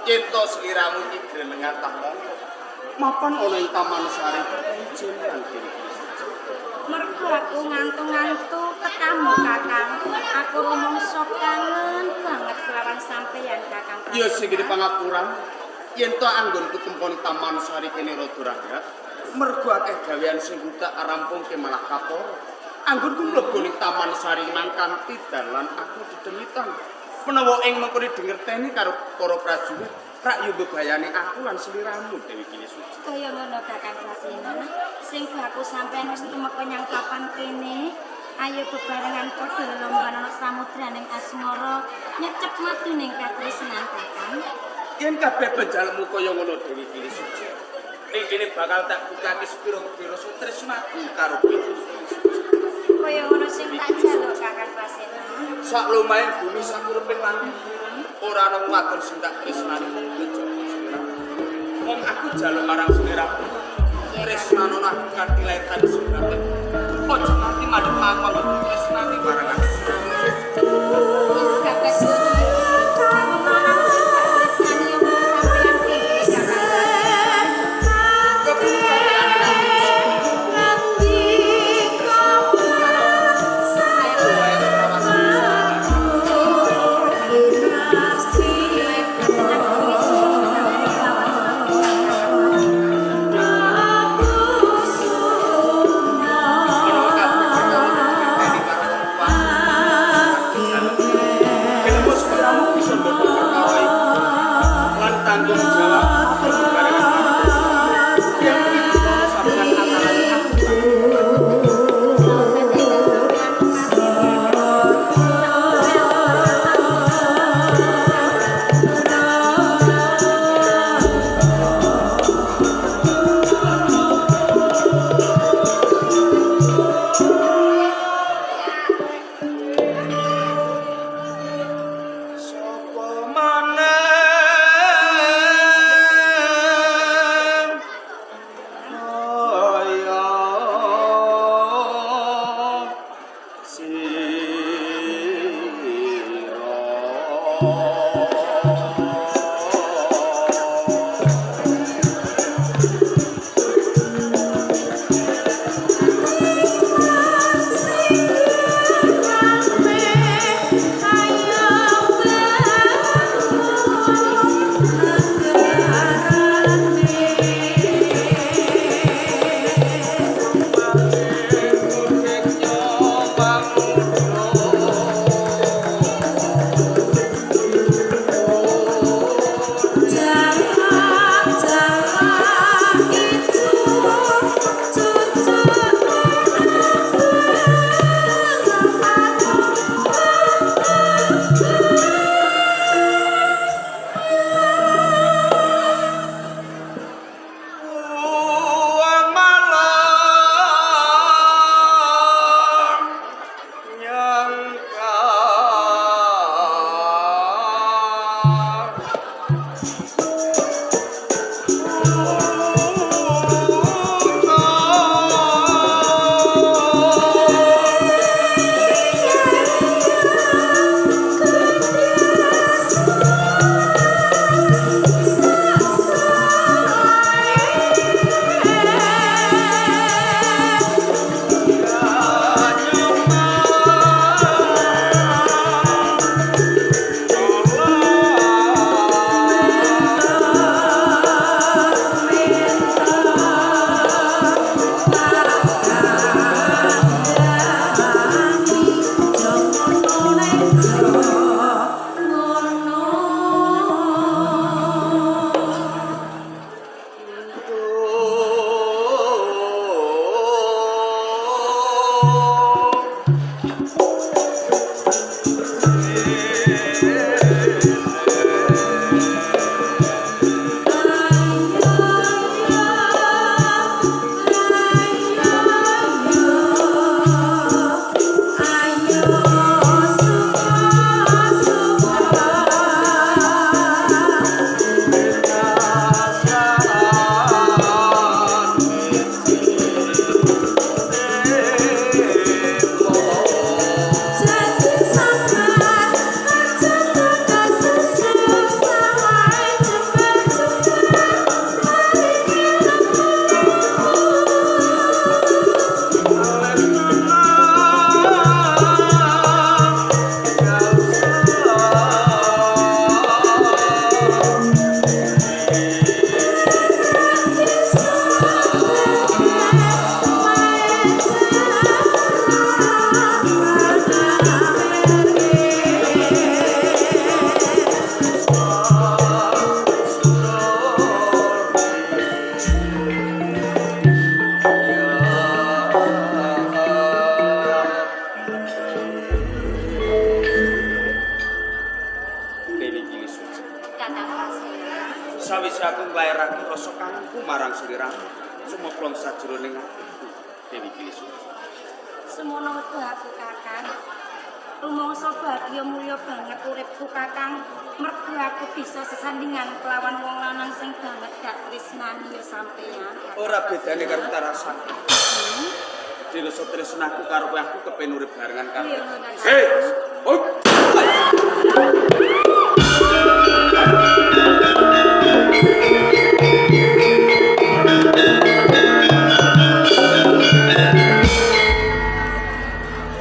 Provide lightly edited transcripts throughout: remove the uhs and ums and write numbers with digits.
Yen to sliramu iki grenengan tah mongko. Mapan ana ing Taman Sari ijen lan Dewi Kili Suci. Mergo aku ngantu-ngantu tekamu, Kakang. Aku rumangsa kangen banget kelawan sampeyan, Kakang Ya Prasena. Sing gede pangapuran. Yen to anggonku temponi Taman Sari kene rada ragat, mergo akeh gawean sing tak rampungke malah kapor. Anggonku mlebu ning Taman Sari mangkanti dalan aku dedemitan. Menawa ing mengkone dingerteni karo para prajurit, rak yo bebayani aku lan sliramu, Dewi Kili Suci. Kaya ngono, Kakang Prasena. Sing baku sampeyan wis tumeka nyang papan kene. Ayo bebarengan padha lelomban ana samudraning asmara, nyecep maduning katresnan, Kakang. Yen kabeh benjalmu kaya ngono, Dewi Kili Suci, ning kene bakal tak bukake sepiro-piro tresnaku karo kowe, Dewi Kili Suci. Kaya ngono sing tak jaluk, Kakang Prasena. Sak lumahing bumi sakureping langit ora ana wadon sing tak tresnani kejaba sliramu. Mung aku jaluk marang sliramu, tresnanono aku kanthi lair kanthi batin. Aja nganti madhep mangkon tresnani marang aku. Kabeh wong lanang sing tak tresnani ya mung sampeyan dhewe, Kakang Prasena. Kepriye? Menawa kabeh perkara dingerteni karo wong tuamu, aku jaluk. Kenapa sliramu bisa ndokong perkara iki lan tanggung jawab bebarengan marang wong tuamu? Yen iki sabenan antarane aku lan Sapa maneh kaya sira? Sawise aku nglairake rasa kangenku marang sliramu, sumeplong sajroning atiku, Dewi Kilisuci. Semono metu aku Kakang. Rumangsa bagya mulya banget uripku Kakang. Mergo aku bisa sesandingan kelawan wong lanang sing banget gak tresnani ya sampeyan. Ora bedane karo tarasan. Dirasa tresnaku karo kowe aku kepen urip barengan karo. Iya, ngono. Hei! Oh!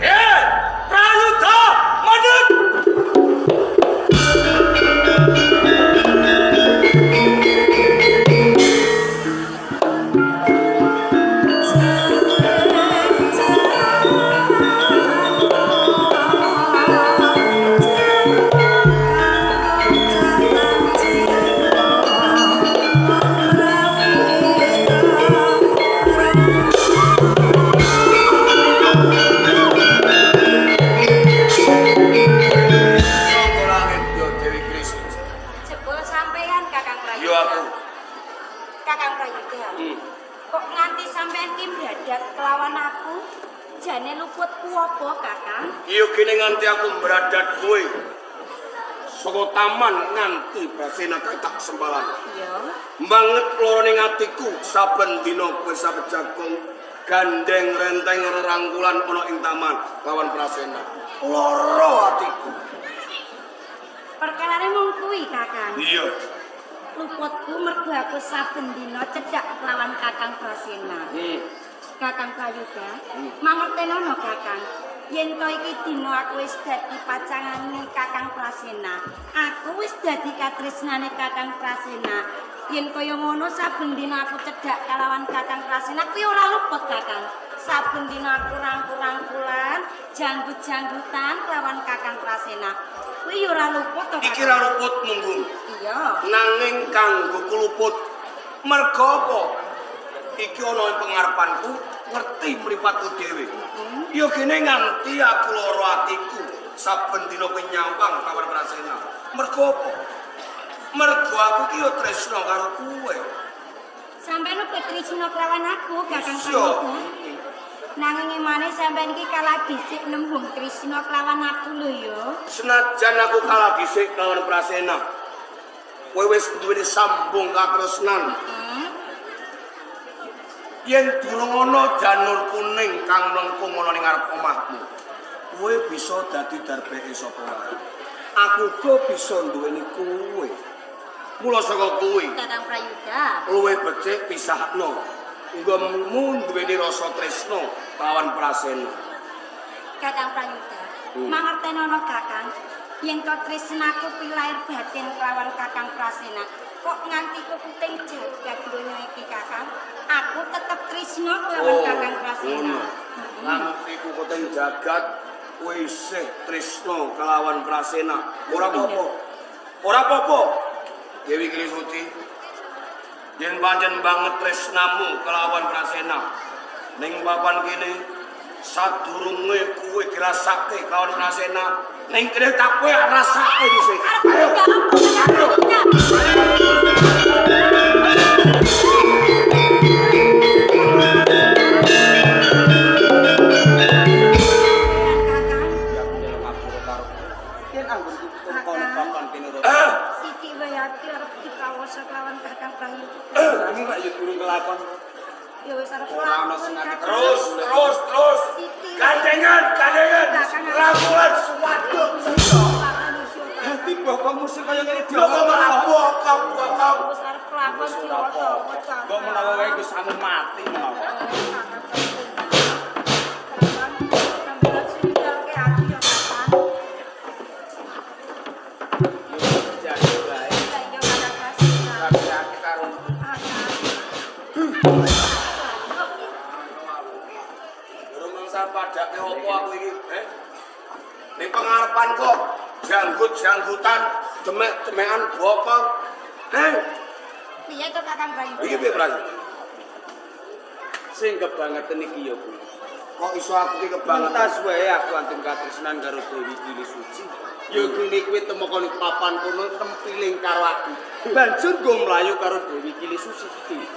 Eh, Prayuda, mandek! Saka langit yo Dewi Kilisuci. Jebul sampeyan Kakang Prayuda. Yo aku. Kakang Prayuda. Kok nganti sampeyan ki mbradat kelawan aku? Jane luputku apa Kakang? Iyo kene nganti aku mbradat kowe. Saka taman nganti Prasena kae tak sempalan. Iya. Banget loro ning atiku saben dina kowe saben jagung gandeng renteng rerangkulan ana ing taman lawan Prasena. Loro atiku. Perkarane mung kuwi Kakang. Iya. Luputku mergo aku saben dina cedhak kelawan Kakang Prasena. Kakang Prayuda, mangertenono Kakang. Yen to iki dina aku wis dadi pacangane Kakang Prasena. Aku wis dadi katresnane Kakang Prasena. Yen kaya ngono saben dina aku cedhak kalawan Kakang Prasena kuwi ora luput Kakang. Saben dina aku rangkul-rangkulan, janggut-janggutan kelawan Kakang Prasena. Kuwi ya ora luput to Kakang. Iki ra luput munggung. Iya. Nanging kanggo kuluput. Mergo apa? Iki ana ing pengarepanku ngerti mripatku dhewe. Ya kene nganti aku lara atiku saben dina kowe nyawang kawar Prasena. Mergo apa? Mergo aku ki ya tresna karo kowe. Sampeyan uga tresna kelawan aku, Kakang Iya. Prayuda. Nanging emane sampeyan iki kalah dhisik nembung tresna kelawan aku lho ya. Senajan aku kalah dhisik lawan Prasena. Kowe wis duweni sambung katresnan. Yen durung ana janur kuning kang mlengkung ana ning ngarep omahmu, kowe bisa dadi darbeke sapa wae. Aku uga bisa duweni kowe. Mula saka kuwi, Kakang Prayuda. luwih becik pisahno. Nggonmu duweni rasa tresna lawan Prasena. Kakang Prayuda. Mangertenono Kakang, yen to tresnaku kuwi lahir batin kelawan Kakang Prasena. Kok nganti kukuting jagat donya iki Kakang, aku tetep tresna kelawan Kakang Prasena. ngono. Nganti kukuting jagat kowe isih tresna kelawan Prasena. Ora apa-apa. Ora apa-apa. Dewi Kilisuci, yen pancen banget tresnamu kelawan Prasena, ning papan kene sadurunge kowe dirasake kelawan Prasena, ning kene tak kowe rasake dhisik. Ayo. Ayo. Kakang, Ya aku njaluk ngapura karo kowe. Yen anggonku tumkono papan kene rada. Eh, sithik wae ati arep dikawasa kelawan Kakang Prayuda. Nanging rak yo durung kelakon. Ya wis arep Ora ana lakon, sing nganti Kakang. terus, terus, terus. Gandengan, gandengan. Rangkulan suwaduk. Dadi bokongmu sing kaya ngene Lho kok malah bokong, bokong. Wis arep lakon Wis ora apa-apa. Mbok menawa wae iku samu mati menawa. Jadi bae. Tapi aku karo Rumangsa padake opo aku iki, eh? Ning pengarepan kok janggut-janggutan, demek-demekan bokong. Eh, Piye to Kakang Prayuda? iki piye Pras? Sing kebangetan iki ya kuwi. Kok iso aku ki kebangetan? Mentas wae aku antum katresnan karo Dewi Kili Suci. Ya kene kowe temeka ning papan kono tempiling karo aku. Banjur nggo mlayu karo Dewi Kili Suci.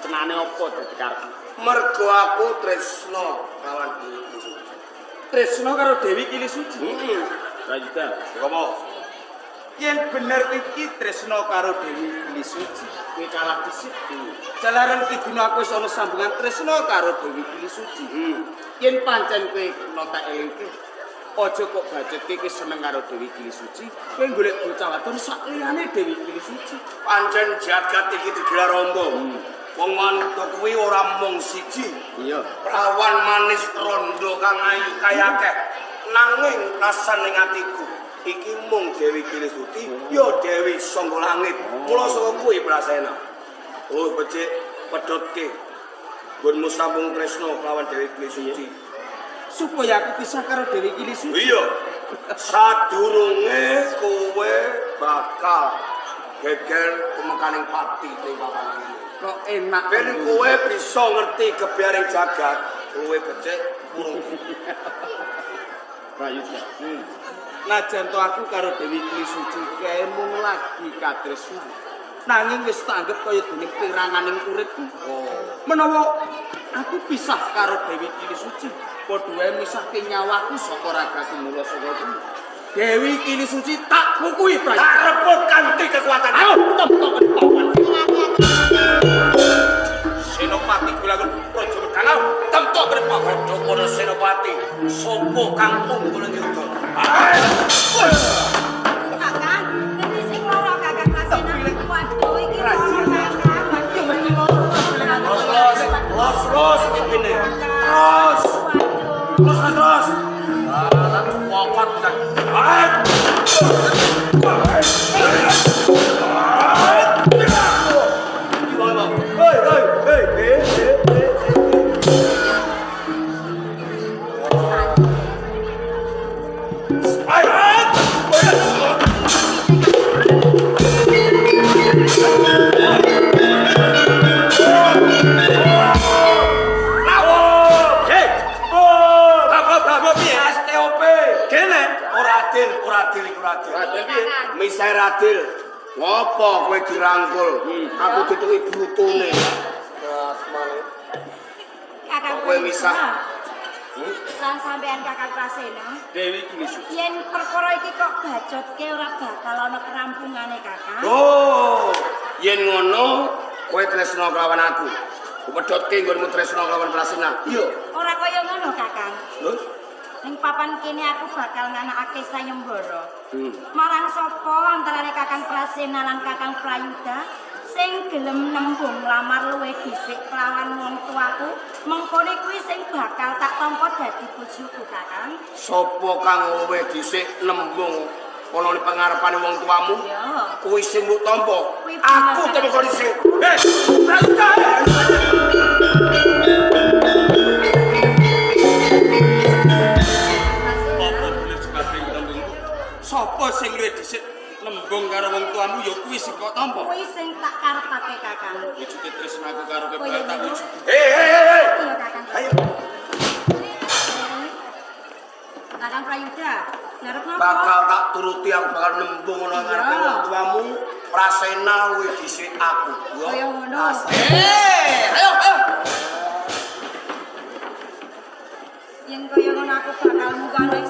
Tenane apa dadi karepmu? Mergo aku tresno kawan Dewi Kili Suci. Tresno karo Dewi Kili Suci. Heeh. Prayuda. Apa? Yen bener iki tresno karo Dewi Kili Suci, kowe kalah dhisik. Jalaran ki dina aku wis ana sambungan tresno karo Dewi Kili Suci. Yen pancen kowe kena tak elingke, aja kok bacutke kowe seneng karo Dewi Kili Suci, kowe golek bocah wadon sak liyane Dewi Kili Suci. Pancen jagat iki digelar rondo. Wong wanita kuwi ora mung siji. Iya. Prawan manis rondo kang ayu kaya akeh. Nanging rasan ning atiku iki mung Dewi Kili Suci, ya Dewi Sangga Langit. Mula saka kuwi Prasena. Oh, becik pedhotke. Nggonmu sambung tresno kelawan Dewi Kili Suci. Supaya aku pisah karo Dewi Kili Suci. Iya. Sadurunge kowe bakal geger tumekaning pati ning papan kene. Kok enak Ben kowe bisa ngerti gebiaring jagat, kowe becik purung. Prayuda. Najan to aku karo Dewi Kili Suci kae mung lagi katresnan. Nanging wis tak anggep kaya dening piranganing uripku. Oh. Menawa aku pisah karo Dewi Kili Suci, padha wae misahke nyawaku saka ragaku mula saka kuwi. Dewi Kili Suci tak kukuhi Prayuda. Tak rebut kanthi kekuatan. Ayo temtok papan. Senopati Gulagun Praja Wedang temtok papan. Padha Senopati, sapa kang unggul ing yuda? Kakang, ngendi sing lara Kakang Prasena? Waduh, iki lara Kakang. Ya mesti loro. Los los los los pipine. Terus. Waduh. Terus terus terus. Ah, kokot bisa. Hei, hei, hei, hei, hei. STOP. Kene. Ora adil, ora adil iku ora adil. Adil piye? Misai adil. Ngopo kowe dirangkul? Aku dituki brutune. Asmane. Kakang Kowe misah. Lan sampean Kakang Prasena, Dewi Kili Suci. yen perkara iki kok bacotke ora bakal ana kerampungane Kakang. Oh, yen ngono kowe tresno kelawan aku. Kupedhotke nggonmu tresno kelawan Prasena. Iya. Ora kaya ngono Kakang. Terus? Ning papan kene aku bakal nganakake sayembara. Marang sapa antarane Kakang Prasena lan Kakang Prayuda sing gelem nembung lamar luwih dhisik kelawan wong tuaku, mengkone kuwi sing bakal tak tampa dadi bojoku Kakang. Sopo kang luwih dhisik nembung ana ning pangarepane wong tuamu? Iya. Kuwi sing mbok tampa. Kuwi bener, Aku Kakang. temeka dhisik. Hei, Prayuda. Apa bener sebabing tembungku? Sopo sing luwih dhisik nembung karo wong tuamu ya kuwi sing kok tampa. Kuwi sing tak karepake Kakang. Wujude tresno aku karo kowe Kaya bakal tak ngono. wujud. Hei, hei, hei, hei. Iya Kakang. Ayo. Kakang Prayuda, ngarep napa? Bakal tak turuti aku bakal nembung ana ngarepe Iya. wong tuamu. Prasena luwih dhisik aku. Kaya ngono. Ayo, ayo. Yen kaya ngono aku bakal munggah ning